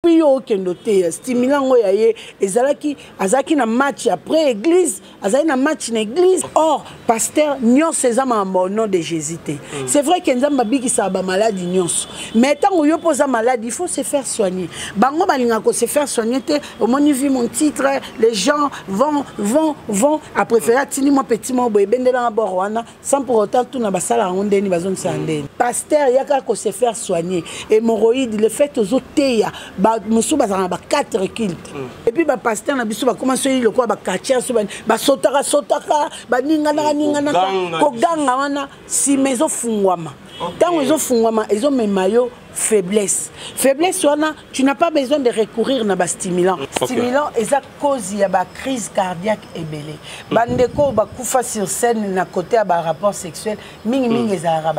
Puis yo okende oteya stimulant yango ya ye ezalaki, azalaki na match après église, azalaki na match na église. Or pasteur, nyonso eza makambo au nom de Jésus te. C'est vrai que Nzambe abikisaka bamaladi nyonso, mais ntango yo mpo oza malade, il faut se faire soigner. Bango balingaka ko se faire soigner te. Omoni, vu mon titre, les gens vont apréférer atindi mwa petit moko boye, ebendelanga bord wana, sans pour autant tuna basala yango ndeni, bazongisaka ndeni. Pasteur, yaka ko se faire soigner. Hémorroïde, le fait ozoteya, mosusu bazalaka na ba 4 culte. Et puis bapasteur na biso bakoma soki lokola baquartier, so basotaka sotaka, baninganaka ninganaka, koganga wana, nsima ezofungwama. Ntango ezofungwama, ezomema yo faiblesse. Faiblesse wana, tu n'as pas besoin de recourir na bastimulant. Stimulant eza cause ya bacrise cardiaque ebele. Bandeko bakufa sur scène na côté ya barapport sexuel, mingimingi ezalaka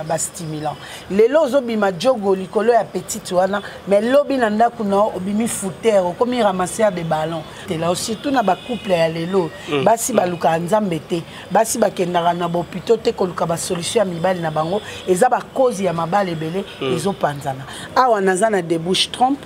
bastimulant. Lelo ozobima jogo likolo ya petite wana, mais lobi na ndako na yo obimi foutere, okomi ramasseur de ballon. Tela, surtout na bacouple ya lelo, basi balukaka Nzambe te, basi bakendaka na bahôpitaux te koluka basolution ya mibali na bango. Eza bacause ya mabala ebele ezopanzana. Awa naza na débouche trompe,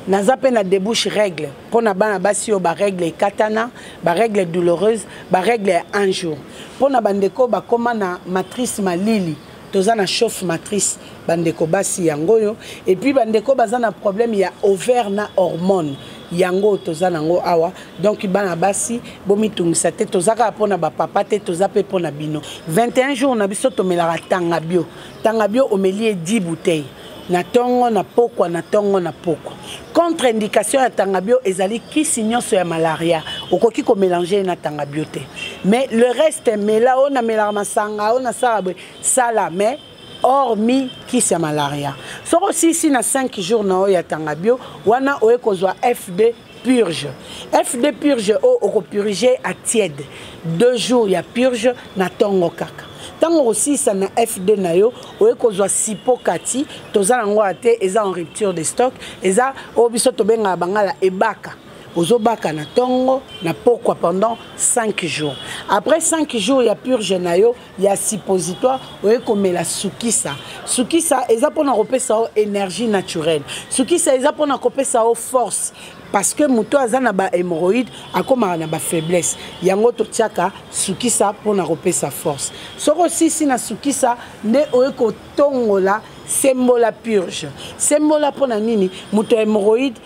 naza mpe na débouche règle mpo na bana basi oyo barègle ekatana, barègle douloureuse, barègle ya un jour. Mpo na bandeko bakóma na matrice malili, toza na chauffe matrice, bandeko basi, yango oyo. Et puis bandeko baza na problème ya ovaire na hormone, yango toza nango awa. Donc bana basi, bomitungisa te, toza kaka mpona bapapa te, toza mpe mpona bino. 21 jours na biso, tomelaka tanga bio. Tanga bio, omeli ye 10 bouteille na ntongo na pokwa, na ntongo na pokwa. Contre indication ya tanga bio ezali kisi nyonso ya malaria, okoki komélanger na tanga bio te. Mais le reste, mela. Oyo namelaka masanga, oyo nasala boye, sala, mais hormis kisi ya malaria. Soki osilisi na 5 jours na oyo ya tanga bio wana, oye kozwa FD purge. FD purge oyo, okopurge à tiède, 2 jours ya purge na ntongo kaka. Ntango okosilisa na FD na yo, oye kozwa sipokati. Toza nango ya te, eza en rupture de stock. Eza oyo biso tobengaka bangala ebaka. Ozobaka na ntongo na pokwa pendant 5 jours. Après 5 jours ya purge na yo ya suppositoire, oye komela sukisa. Sukisa eza mpona kopesa yo énergie naturelle, sukisa eza mpona kopesa yo force, parce que moto aza na bahémorroïde akomaka na bafaiblesse. Yango totiaka sukisa mpona kopesa force. Soki osisi na sukisa, nde oye kotongola sembola purge. Sembola mpona nini? Moto ya hémorroïde,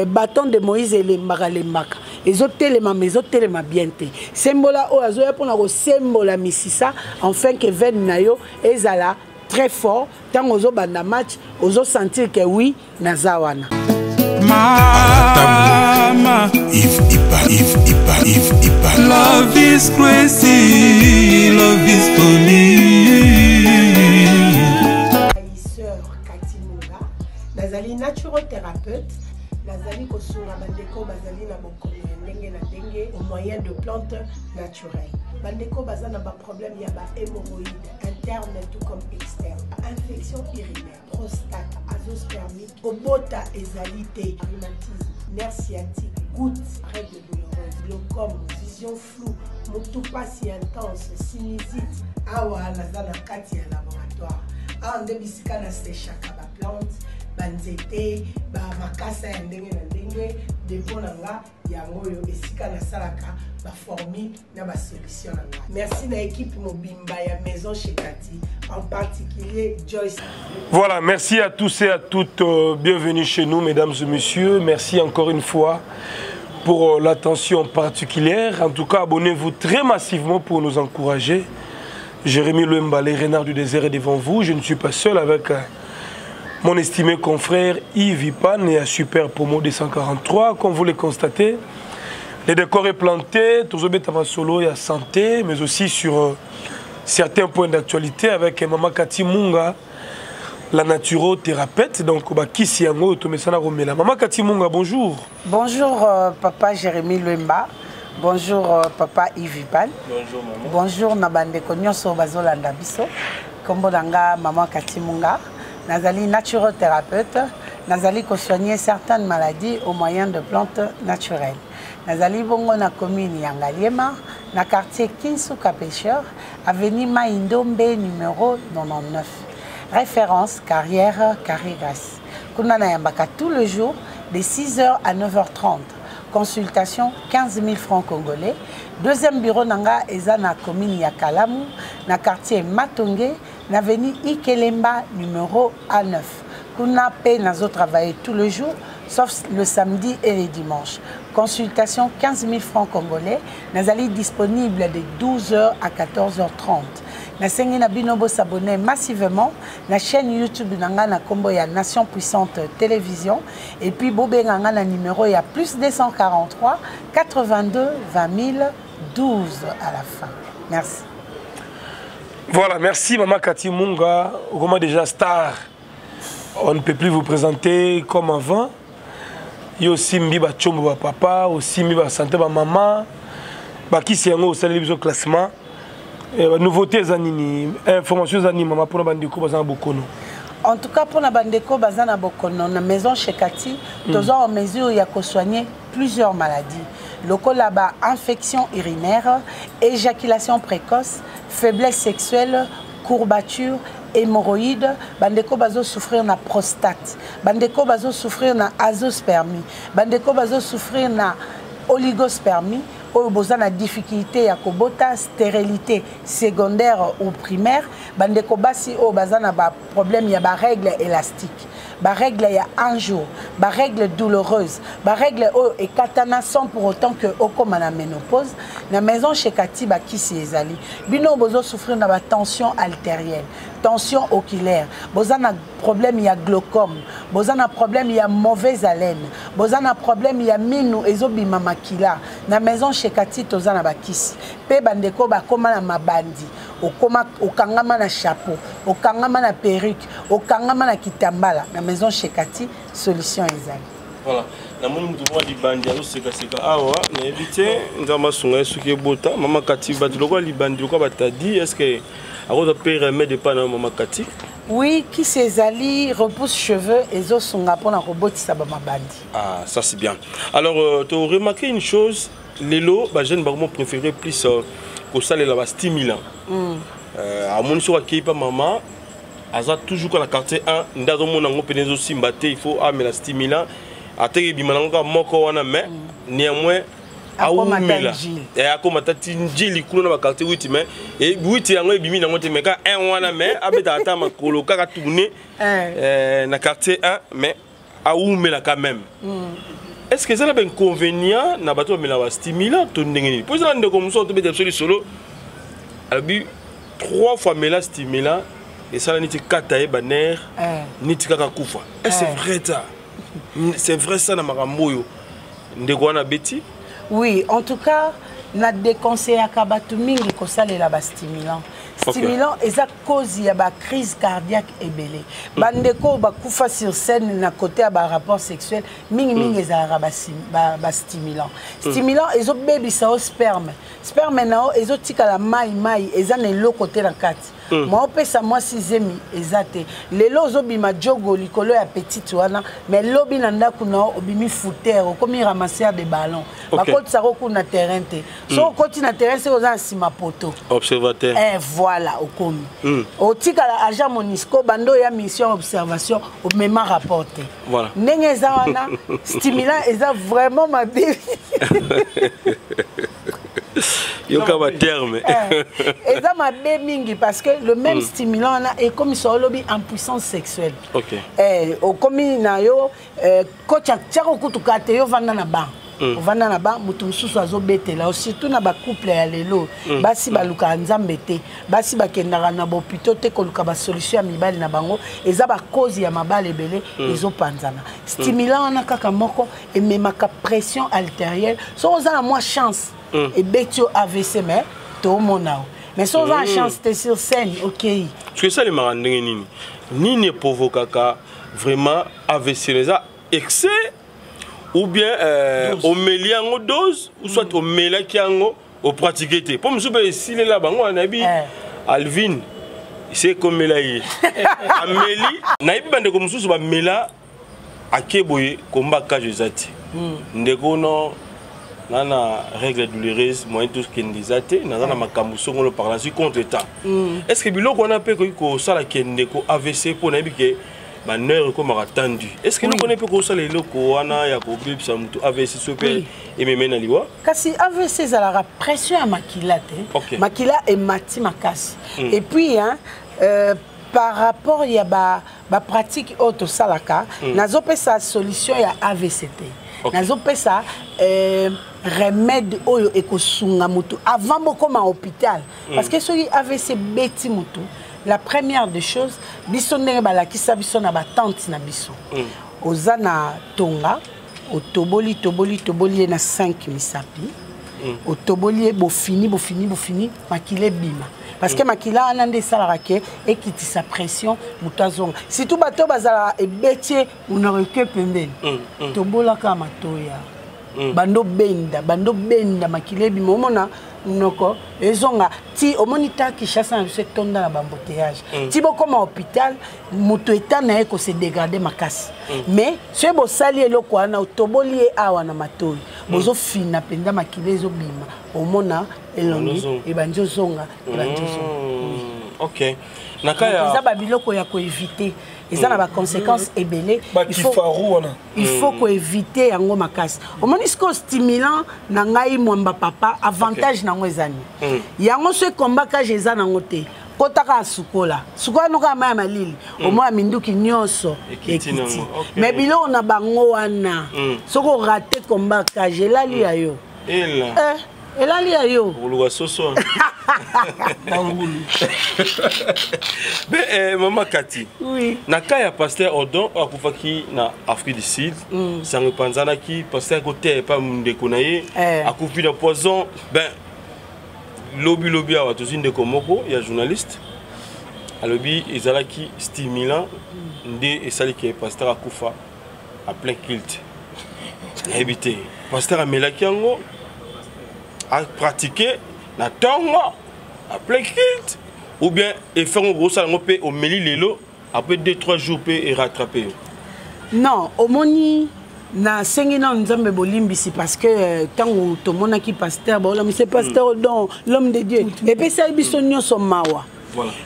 bâton de Moïse elembaka lembaka, ezotelema ma ezotelema bien te. Sembola oyo azoya mpona kosembola misisa, enfin que veine na yo ezala très fort. Ntango ozobanda match, ozosentir que oui, naza wana. Mama, Yves Ipa, Yves Ipa, Yves Ipa. Love is crazy, love is funny. Sœur Kati Munga, nazali naturothérapeute, nazali kosunga bandeko bazali na bokono ya ndenge na ndenge au moyen de plantes naturelles. Bandeko baza na baproblème ya bahémorroïde interne tout comme externe, infection urinaire, prostate, azoospermie, kobota ezali te, rhumatisme, nerf sciatique, goutte, règle douloureuse, glaucome, vision floue, motu pasi intense, sinusite. Awa naza na kati ya laboratoire. Awa nde bisika nasechaka baplante, banzete, bamakasa ya ndenge na ndenge. Dépôt na nga yango oyo, esika nasalaka baformule na basolution na nga. Merci na équipe mobimba ya Maison Chez Kati, en particulier Joyce. Voilà, merci à tous et à toutes. Bienvenue chez nous, mesdames et messieurs. Merci encore une fois pour l'attention particulière. En tout cas, abonnez-vous très massivement pour nous encourager. Jérémy Luemba, les renards du désert est devant vous. Je ne suis pas seul, avec mon estimé confrère Yves Ipan et à Super Promo 243. Comme vous le constatez, le décor est planté, tozobeta masolo ya santé, mais aussi sur certains points d'actualité avec Maman Kati Munga, la naturothérapeute. Donc, bakisi yango, tomesana komela. Maman Kati Munga, bonjour. Bonjour, papa Jérémy Luemba. Bonjour, papa Yves Ipan. Bonjour, maman. Bonjour na bandeko nyonso bazolanda biso. Kombo na nga Maman Kati Munga. Nazali naturothérapeute. Nazali kosoigner certaines maladies au moyen de plantes naturelles. Nazali bongo na commune ya Ngaliema, na quartier Kinsuka Pêcheur, avenue Maïndombe numéro 99. Référence carrière Carré Grace. Kuna nayambaka tout le jour de 6h à 9h30. Consultation 15 000 francs congolais. Deuxième bureau na nga eza na commune ya Kalamu, na quartier Matonge, na avenue Ikelemba numéro A9. Kuna pe nazo travailler tout le jour sauf le samedi et le dimanche. Consultation 15 000 francs congolais. Nazali disponible de 12h à 14h30. Nasengi na bino bo s'abonner massivement na chaîne YouTube na nga na kombo ya Nation Puissante Télévision et puis bobenga nga na numéro ya plus 243 82 20 012 à la fin. Merci. Voilà, merci Maman Cathy Munga, vraiment déjà star. On ne peut plus vous présenter comme avant. Yo osimbi ba chombo ba papa, osimbi ba santé ba maman. Bakisi yango osaleli biso classement. Eh, ba nouveauté eza nini? Information eza nini mama pona bandeko baza na bokono? En tout cas, pona bandeko baza na bokono na maison chez Cathy, toza en mesure ya ko soigner plusieurs maladies. Lokola ba infection urinaire, éjaculation précoce, faiblesse sexuelle, courbature, hémorroïdes, bandeko bazo souffrir na prostate, bandeko bazo souffrir na azoospermie, bandeko bazo souffrir na oligospermie, oyo boza na difficulté ya kobota, stérilité secondaire ou primaire, bandeko basi oyo baza na ba problème ya ba règles élastiques, ba règles ya un jour, ba règles douloureuses, ba règles oyo ekatana sans pour autant que okoma na ménopause. Na maison chez Cathy ba kisi ezali. Bino bozo souffrir na ba tension artérielle, tension oculaire, boza na problème ya glaucome, boza na problème ya mauvaise haleine, boza na problème ya minu ezobima makila. Na maison chez Cathy toza na ba kisi. Pe bandeko bakoma na mabandi, okoma okangama na chapeau, okangama na perruque, okangama na kitambala. Na maison chez Cathy solution ezali. Voilà. Namoni moto moko libandi azosekaseka awa, nayebi te nzambe asunga ye soki ebota. Mama Cathy, bato lokola libandi lokola batadi, est-ce que akozwa mpe remède epai na yo mama Cathy? Oui, kisi ezali repousse cheveux ezosunga mpona kobotisa ba mabandi. Ah, ça c'est bien. Alors, tu as remarqué une chose, lelo ba jeune bakomo préférer plus kosalela ba stimulant. Amoni soki akei pa mama aza toujours na quartier 1 nde azomona yango pene ezosimba te, il faut amela stimulant ateki ebima nango kaka moko wana, mais néanmoins awumela akoma ata ti njili kuna na baquartier 8, mais 8 yango ebimi nango te, mais kaka 1 wana, mais abetaka ata makolo kaka tourne na quartier 1, mais awumela quand même. Est-ce que eza na bainconvénient na bato bamelaka bastimulant to ndenge nini? Po eza na ndeko mosusu tobeta biso lisolo, alobi 3 fois mela stimulant esala neti kata ye baner neti kaka kufa. Est-ce c'est vrai ça? C'est vrai ça na makambo oyo ndeko wana abeti? Oui, en tout cas na déconseillaka bato mingi kosalela bastimulant. Stimulant eza cause ya ba crise cardiaque ebele. Bandeko bakufa sur scène na côté ya ba rapport sexuel mingi mingi ezalaka ba stimulant. Stimulant ezobebisa yo sperme. Sperme na yo ezotikala mai mai, eza na eloko te na kati. Mwa opesa mwasi zemi eza te. Lelo ozobima jogo likolo ya petite wana, mais lobi na ndako na yo obimi fouteur, okomi ramasseur de ballon. Bakotisaka kuna na terrain te. So okoti na terrain se oza na nsima poto. Observateur. Voilà, okomi. Otikala agent Monisco bando ya mission observation, omema rapport te. Voilà. Ndenge eza wana, stimulant eza vraiment mabe. Yoka ba terme. Eza mabe mingi parce que le même stimulant wana ekomi so olobi en puissance sexuelle. Okomi na yo, coach atiaka kutuka te, yo vanda na banc. Ovanda na ba moto mosusu azobetela, surtout na bacouple ya lelo. Basi balukaka nzambe te, basi bakendaka na bopito te koluka basolution ya mibali na bango, eza bacause ya mabala ebele ezopanzana. Stimulant wana kaka moko ememaka pression artérielle. Soki oza na mwa chance, ebeti yo AVC, mais toomona yo. Mais soki oza na chance te, sur scène okei. Soki esalemaka ndenge nini? Nini eprovokaka vraiment AVC? Eza excès ou bien omeli yango dose, ou soit omelaki yango opratiquer te? Po mosusu mpe esilela bango wana, nayebi Alvin se ekomela ye ameli, nayebi bandeko mosusu bamela ake boye komba cage eza te. Ndeko no na na règle douloureuse moyen tokende eza te, naza na makambo songolo par la suite contre temps. Est ce que biloko wana mpe ekoki kosala ke ndeko AVC? Mpo nayebi ke Banerf ekomaka tendu. Est ce que eloko wana mpe kosala eloko wana ya kobebisa motu AVC so mpe ememe na liwa? Kasi AVC ezalaka pression ya makila te. Makila emati makasi. Et puis hein, par rapport ya bapratique oyo tosalaka, nazopesa solution ya AVC te. Nazopesa remède oyo ekosunga motu avant bokoma hôpital, parce que soki AVC beti motu, la première des choses, biso ndenge balakisa biso na batante na biso, oza na tonga, otoboli, toboli, toboli ye na 5 misapi, otoboli ye, bofini, bofini, bofini, makila ebima, parce que makila wana nde esalaka ke ekitisa pression, moto azonga. Surtout bato oyo bazalaka ebeti ye monoko eke pembeni, tobolaka matoya, bando benda, bando benda, makila ebima, omona monoko ezonga ti omoni ta Kinshasa na biso etonda na baembouteillage. Ti bokóma hôpital, moto eta na ye kose dégrader makasi. Mais soki bosali eloko wana, otoboli ye awa na matoi, bozofina mpenza, makila ezobima, omona elongi Ozonga. Ebandi ozonga, ebandi ozonga. Oui. Ok, na ka Eza ya babiloko ya koéviter, eza na baconséquence ebele. Bakifaru wana. Il faut koéviter yango makasi. Omoni sikoyo stimulant na ngai Mwamba Papa, avantage nango eza nini? Yango so ekombakage eza nango te, kotaka asukola sukola noka mai ya malili, omona minduki nyonso Ekiti ekiti. nango, ok. Mais biloko na bango wana, soki orater kombakage, elali ya yo. Ela. Eh, elali ya yo. Koluka soso. Bangulu. Mpe mama Kati, Oui. na ka ya pasteur Odon oyo akufaki na Afrique du Sud, sango epanzanaki, pasteur akoteya epa ndeko na ye, akufi na poison. Ben lobi lobi awa tozwi ndeko moko ya journaliste, alobi ezalaki stimulant nde esaliki pasteur akufa à plein culte. Nayebi te, pasteur amelaki yango, apratike na ntongo à plein culte, ou bien effet ngo kosala yango mpe omeli lelo, après 2 3 jours mpe erattrape yo? Non, omoni, nasengi nano Nzambe bolimbisi, parce que ntango tomonaki pasteur baolamisa pasteur Odon, l'homme de Dieu, epesaki biso nyonso mawa.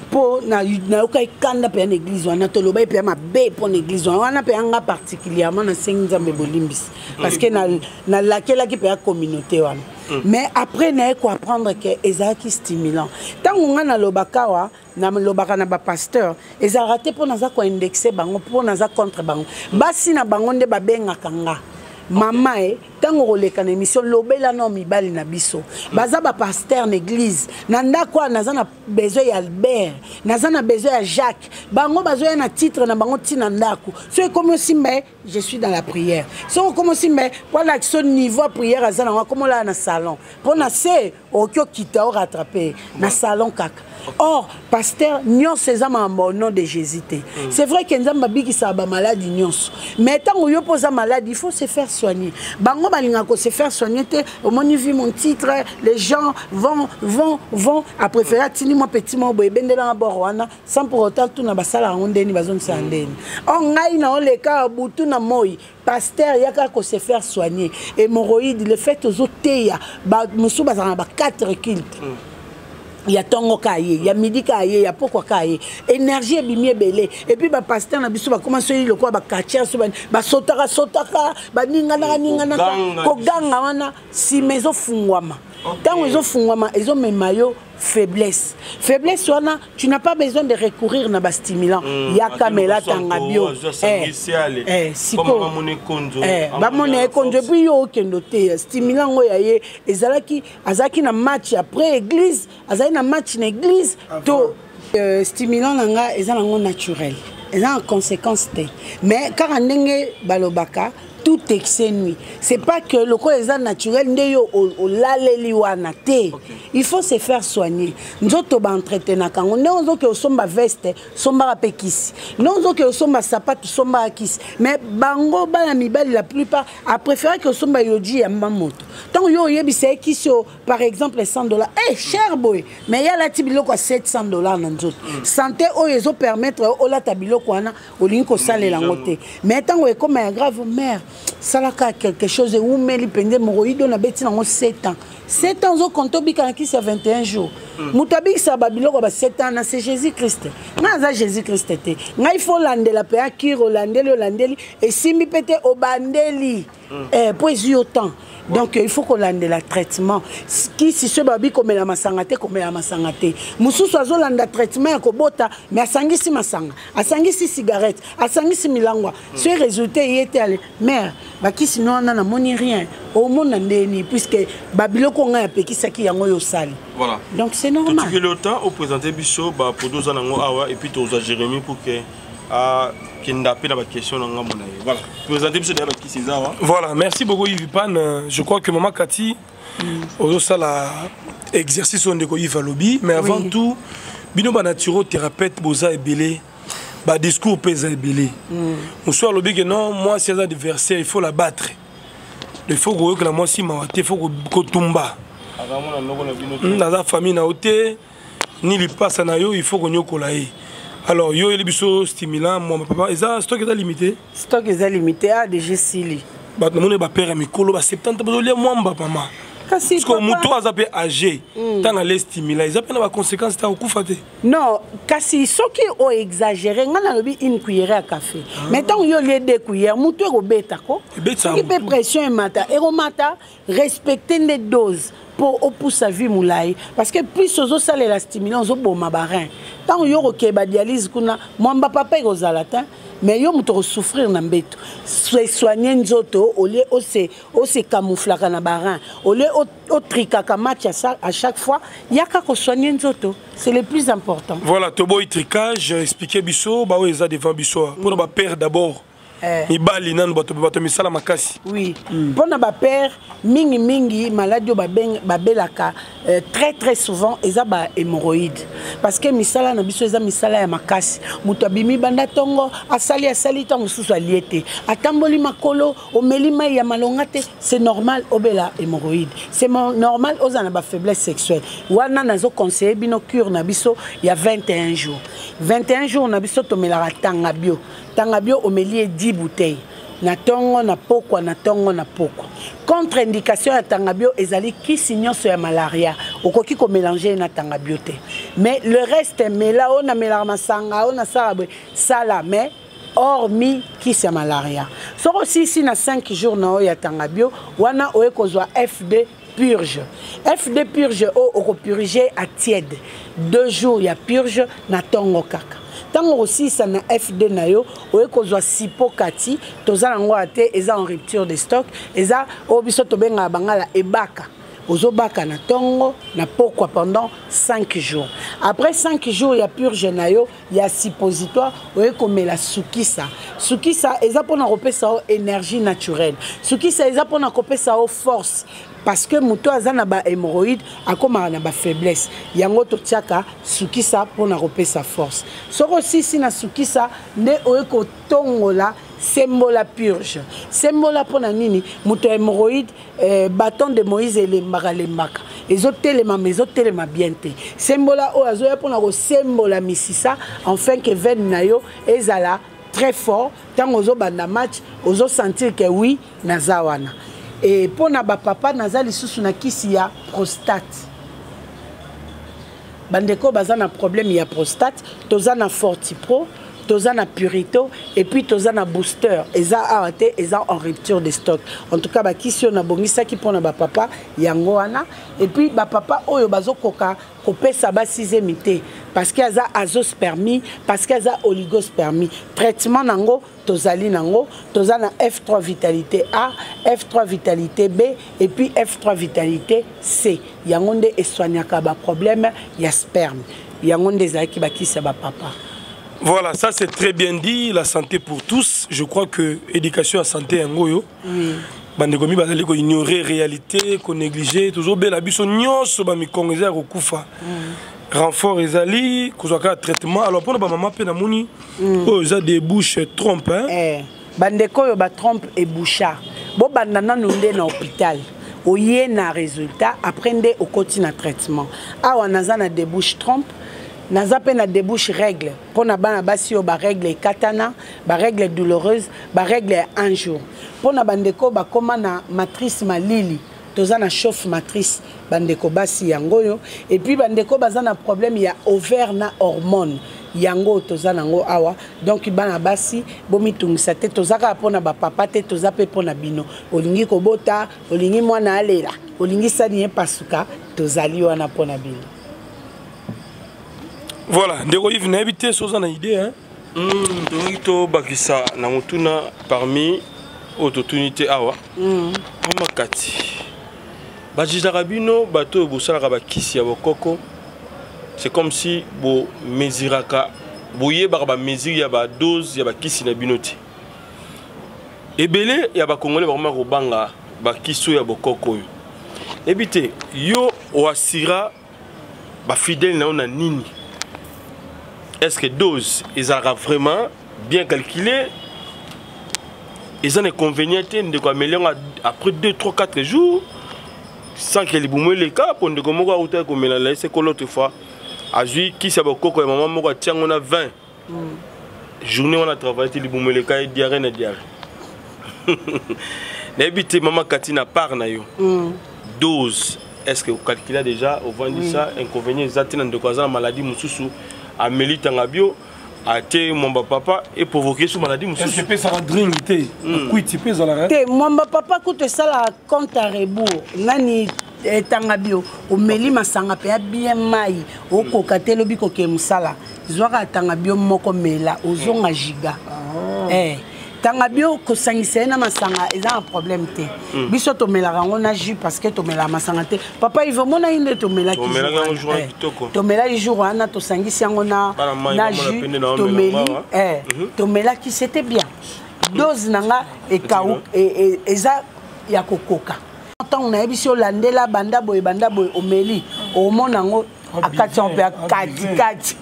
Mpo nayokaki kanda mpe ya na église wana, toloba ye mpe ya mabe mpo na église wana wana mpe yanga particulièrement. Nasengi Nzambe bolimbisi, parce que nalakelaki mpe ya communauté wana. Mais après naye koapprendre ke ezalaki stimulant. Ntango nga nalobaka awa, nalobaka na bapasteur, ezalaka te mpo naza koindexer bango, mpo naza contre bango. Basi na bango nde babengaka nga: mama e, ntango koleka na émission, lobela no mibali na biso baza bapasteur na église na ndako wana. Naza na besoin ya Albert, naza na besoin ya Jacques. Bango bazoya na titre na bango ntina ndako. So ekomi osimba ye, je suis dans la prière. Soki okomi osimba ye po alakisa niveau ya prière aza nango, akomi olala na salon mpo na se okoki okita orattraper na salon kaka. Or pasteur nyonso eza makambo au nom de Jésus te. C'est vrai ke Nzambe abikisaka bamaladi nyonso, mais ntango yo mpo oza malade, il faut se faire soigner. Bango balingaka kose faire soigner te. Omoni, vu mon titre, les gens vont apréférer atindi mwa petit moko boye, ebendelanga bord wana, sans pour autant tuna basala yango ndeni, bazongisaka ndeni. Or ngai na oleka butu na moi, pasteur yaka kose faire soigner hémorroïde. Le fait ozoteya, mosusu bazalaka na ba 4 culte, ya ntongo ka ye, ya midi ka ye, ya pokwa ka ye, énergie ebimi ebele. Et puis bapasteur na biso bakoma soki lokola baquartier, so basotaka sotaka, baninganaka ninganaka, koganga wana, nsima ezofungwama. Ntango ezofungwama, ezomema yo faiblesse. Faiblesse wana, tu n'as pas besoin de recourir na bastimulant. Yaka mela tanga bio sikoyo, bamona ekonzo. Et puis yo okende te stimulant ngo ya ye ezalaki, azalaki na match après église, azalaki na match na église to stimulant na nga eza nango naturel, eza na conséquence te. Mais kaka ndenge balobaka, tout excès nuit. C'est pas que lokola eza naturel nde yo olaleli wana te. Il faut se faire soigner. Nzoto baentretenaka yango. Ndenge ozoke osomba veste, sombaka mpe kisi. Ndenge ozoke osomba sapatu, sombaka kisi. Mais bango bana mibali, la plupart apréféré ke osomba yoji ya mba moto. Ntango yo oyebisa ye kisi oyo, par exemple 100 $, cher boye, mais ye alati biloko ya 700 $ na nzoto. Santé oyo ezopermettre olata biloko wana, olingi kosalela yango te. Mais ntango ekóma ya grave, mare salaka quelque chose, ewumeli mpenza, hémorroïde oyo nabeti nango 7 ans, 7 ans, ozokonte obika na kisi ya 21 jours. Moto abikisaka babiloko ba 7 ans na c'est Jésus Christ. Ngai aza Jésus Christ te. Ngai faut landela mpe akire, olandeli, olandeli, esimbi mpe te, obandeli. Eh, po ezwi yo temps. Donc il faut kolandela traitement. Kisi soki babi komela masanga te, komela masanga te. Mosusu azolanda traitement ya kobota, mais asangisi masanga, asangisi cigarette, asangisi milangwa. Soki résultat eye te, ale mare bakisi no wana namoni rien, omona ndeni, puisque babiloko ngai apekisaki yango oyo osali. Voilà. Donc c'est normal. Totikeli yo temps oprésente biso baproduit oza nango awa, et puis tozwa Jérémie pour que akenda mpe na baquestion na ngambo na ye. Voilà, présente biso deya bakisi eza awa. Voilà, merci beaucoup Yves Pan. Je crois que Mama Kati ozosala exercice oyo ndeko Yves alobi, mais avant tout, bino banaturo-thérapeute boza ebele, badiscours mpe eza ebele. Mosusu alobi ke non, mwasi aza adversaire, il faut la battre, il faut koyokela mwasi mawa te, il faut kotumba. Akamona noko na bino te. Naza famille na yo te, ni lipasa na yo, il faut konyokola ye. Alors yo oyeli biso stimulant mwa papa, eza stock eza limité? Stock eza limité, adg sili. Bato namoni bapere ya mikolo ba 70 bazolia mwamba, mama. Kasi parce que papa- moto aza mpe âgé, ntango ale stimulant, eza mpe na baconséquence te, akokufa te? Non, kasi soki oexagéré, ngai nalobi une cuillère ya café, mais ntango yo olie deux cuillère, motu ekobeta ko. Ebetaka Soki mpe motu. Pression emata, ekomata. Respecte nde dose mpo opusa vie molai, parce que plus ozosalela stimulant, ozoboma barein. Ntango yo okokeba dialyse kuna, mwamba papa ekozala te, mais yo moto okosouffrir na mbeto. Soigne nzoto olie ose ose camouflaka na barein, olie otrikaka match à chaque fois. Yaka kosoigne nzoto, c'est le plus important. Voilà, toboyi tricage. Expliquer biso baoyo eza devant biso mpona bapère d'abord. Eh. Mibali nanu, bato misala makasi. Oui, mpona bapère, mingimingi maladi oyo babelaka très très souvent eza bahémoroïde, parce que misala na biso eza misala ya makasi. Moto abimi banda ntongo, asali, asali, ntango mosusu alie te, atamboli makolo, omeli mai ya malonga te, c'est normal obela hémoroïde, c'est normal ozala na bafaiblesse sexuelle. Wana nazoconseille bino cure na biso ya 21 jours. 21 jours na biso, tomelaka tanga bio. Tanga bio, omeli ye 10 bouteilles na ntongo na pokwa, na ntongo na pokwa. Contre indication ya tanga bio ezali kisi nyonso ya malaria, okoki komélange ye na tanga bio te. Mais le reste, mela. Oyo namelaka masanga, oyo nasala boye, sala, mais hormis kisi ya malaria. Soki osilisi na 5 jours na oyo ya tanga bio wana, oye kozwa F2 purge. F2 purge oyo okopurge à tiède, 2 jours ya purge na ntongo kaka. Ntango okosilisa na F2 na yo, oye kozwa sipokati. Toza nango ya te, eza en rupture de stock. Eza oyo biso tobengaka bangala ebaka. Ozobaka na ntongo na pokwa pendant 5 jours. Après 5 jours ya purge na yo ya suppositoire, oye komela sukisa. Sukisa eza mpona kopesa yo énergie naturelle, sukisa eza mpona kopesa yo force, parce que moto aza na bahémoroïde akomaka na bafaiblesse. Yango totiaka sukisa mpona kopesa force. Soki osisi na sukisa, nde oye kotongola sembola purge. Sembola mpona nini? Moto ya hémoroïde, bâton de Moïse elembaka lembaka, ezotelema ma ezotelema bien te. Sembola oyo azoya mpona kosembola misisa, enfin que veine na yo ezala très fort. Ntango ozobanda match, ozosentir ke oui, naza wana. E mpo na bapapa, naza lisusu na kisi ya prostate. Bandeko baza na problème ya prostate, toza na Fortipro, toza na Purito, et puis toza na booster. Eza awa te, eza en rupture de stock. En tout cas, bakisi oyo nabongisaki mpona bapapa yango wana. Et puis bapapa oyo bazokoka kopesa basi zemi te, parce que aza azospermie, parce que aza oligospermie, traitement nango tozali nango. Toza na F3 vitalité A, F3 vitalité B et puis F3 vitalité C. Yango nde esoignaka baproblème ya sperme. Yango nde ezalaki bakisi ya bapapa. Voilà, ça c'est très bien dit, la santé pour tous. Je crois que éducation à santé yango yo. Bandeko mi bazali ko ignorer réalité, ko négliger, toujours bela biso nyonso ba mikongo eza ya kokufa. Renfort ezali kozwa kaka traitement. Alors mpona bamama mpe namoni oyo eza débouche trompe, hein? Eh, bandeko oyo batrompe eboucha, bobanda nanu nde na hôpital, oye na résultat, après nde okoti na traitement. Awa naza na débouche trompe, naza mpe na débouche règle mpo na bana basi oyo barègle ekatana, barègle douloureuse, barègle ya un jour. Mpo na bandeko bakóma na matrice malili. Toza na chauffe matrice, bandeko basi yango oyo. Et puis bandeko baza na problème ya ovaire na hormone, yango toza nango awa. Donc bana basi bomitungisa te, toza kaka mpona bapapa te, toza mpe mpona bino. Olingi kobota, olingi mwana alela, olingi sani ye pasuka, tozali wana mpona bino. Voilà, ndeko Yves, nayebi te soza na idée, hein? Tokoki tobakisa na motuna parmi oyo totuni te awa. Mama Kati, bajijaka bino bato oyo bosalaka bakisi ya bokoko, c'est comme si bomesuraka, boyebaka bamesure ya badose ya bakisi na bino te. Ebele ya bakongole bakoma kobanga bakisi oyo ya bokoko oyo. Ebi te, yo oasira bafidèle na yo na nini? Est ce que dose ezalaka vraiment bien calculé? Eza na inconvénient te ndeko ameli yango après 2 3 4 jours sans que libumu eleka? Mpo ndeko moko autaki komela na ye seko l'autre fois, azwi kisi ya bokoko ya mama moko, atia yango na 20 journée wana, travaille te, libumu eleka ye, diarrhée na diarrhée. Nayebi te, mama Kati, na part na yo, dose, est ce que ocalcula déjà, ovandisa inconvénient eza te na ndeko aza na maladie mosusu, ameli tanga bio, ate mwamba papa, eprovoke so maladie mosusu? Epesaka drink te, kwiti mpe ezalaka. Te, mwamba papa kutu esalaka compte à rebours. Nani etanga bio, omeli masanga mpe ya bien mai, okoka te elobi kokee mosala, zwaka tanga bio moko, mela, ozonga giga. Eh, tanga bio kosangisa ye na masanga eza na problème te. Biso tomelaka yango na jus parce que tomelaka masanga te. Papa Ive, omona ye nde tomelaki. Tomelaki yango jour wana kitoko. Tomelaki jour wana, tosangisi yango na Bana mai na bamona jus pende na omela tomeli. yango awa. Eh, tomelaki, c'était bien. Dose na nga ekau eza ya kokoka. Ntango nayebisi olandela banda boye, banda boye, omeli, omona yango akati yango mpe akatikati.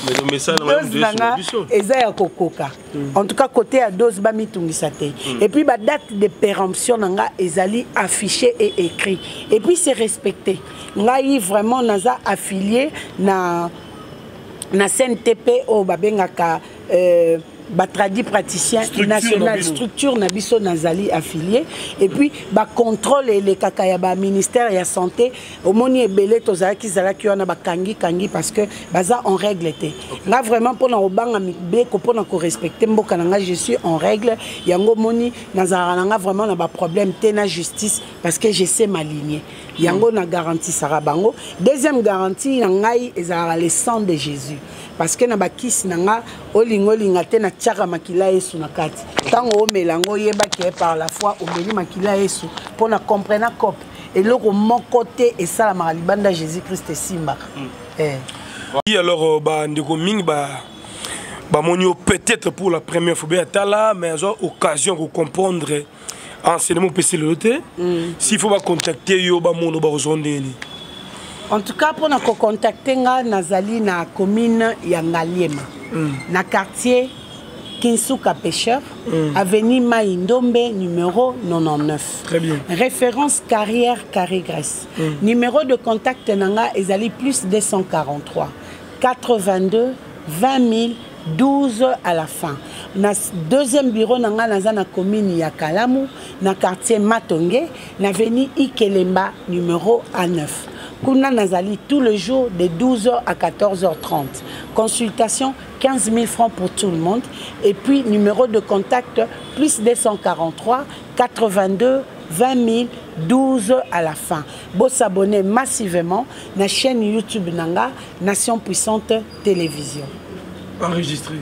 Mais omesana. Dose na nga eza ya kokoka. En tout cas, côté ya dose, bamitungisa te. Et puis badate de péremption na nga ezali affiché et écrit, et puis c'est respecté. Ngai vraiment naza affilié na CNTP oyo babengaka batradi praticien Structure na national. bino. Structure na biso, nazali affilié. Et puis bacontrôle elekaka ya baministère ya santé. Omoni ebele tozalaki zalaki wana, bakangi kangi parce que baza en règle te. Nga vraiment, mpona kobanga mibeko, mpona korespecte mboka na nga, je suis en règle. Yango omoni nazalaka na nga vraiment na baproblème te na justice parce que je sais m'aligner. Yango na garantisaka bango. Deuxième garantie na ngai ezalaka le sang de Jésus, parce que na bakisi na nga, olinga olinga te, natiaka makila Yesu na kati. Ntango omela yango, oyebaki ye par la foi omeli makila Yesu mpo na comprena cope. Eloko moko te esalamaka libanda Jésus Christ esimbaka, eh. Oui, alors bandeko mingi ba bamoni yo peut-être pour la première fois be atala, mais azwa occasion kocomprendre enseignement opesi lelo te. S'il faut bacontacter yo, bamono bakozwa ndeni? En tout cas, mpona kocontacte nga, nazali na commune ya Ngaliema, na quartier Kinsuka Pêcheur, avenue Mai Ndombe numéro 99. Très bien. Référence carrière Carré Grèce. Numéro de contact na nga ezali plus 243 82 20 000 12 à la fin. Na deuxième bureau na nga, naza na commune ya Kalamu, na quartier Matonge, na avenue Ikelemba numéro A9. Kuna nazali tout le jour de 12h à 14h30. Consultation 15 000 francs pour tout le monde. Et puis numéro de contact plus 243 82 20 000 12 à la fin. Bo s'abonner massivement na chaîne YouTube na nga, Nation Puissante Télévision. Enregistré.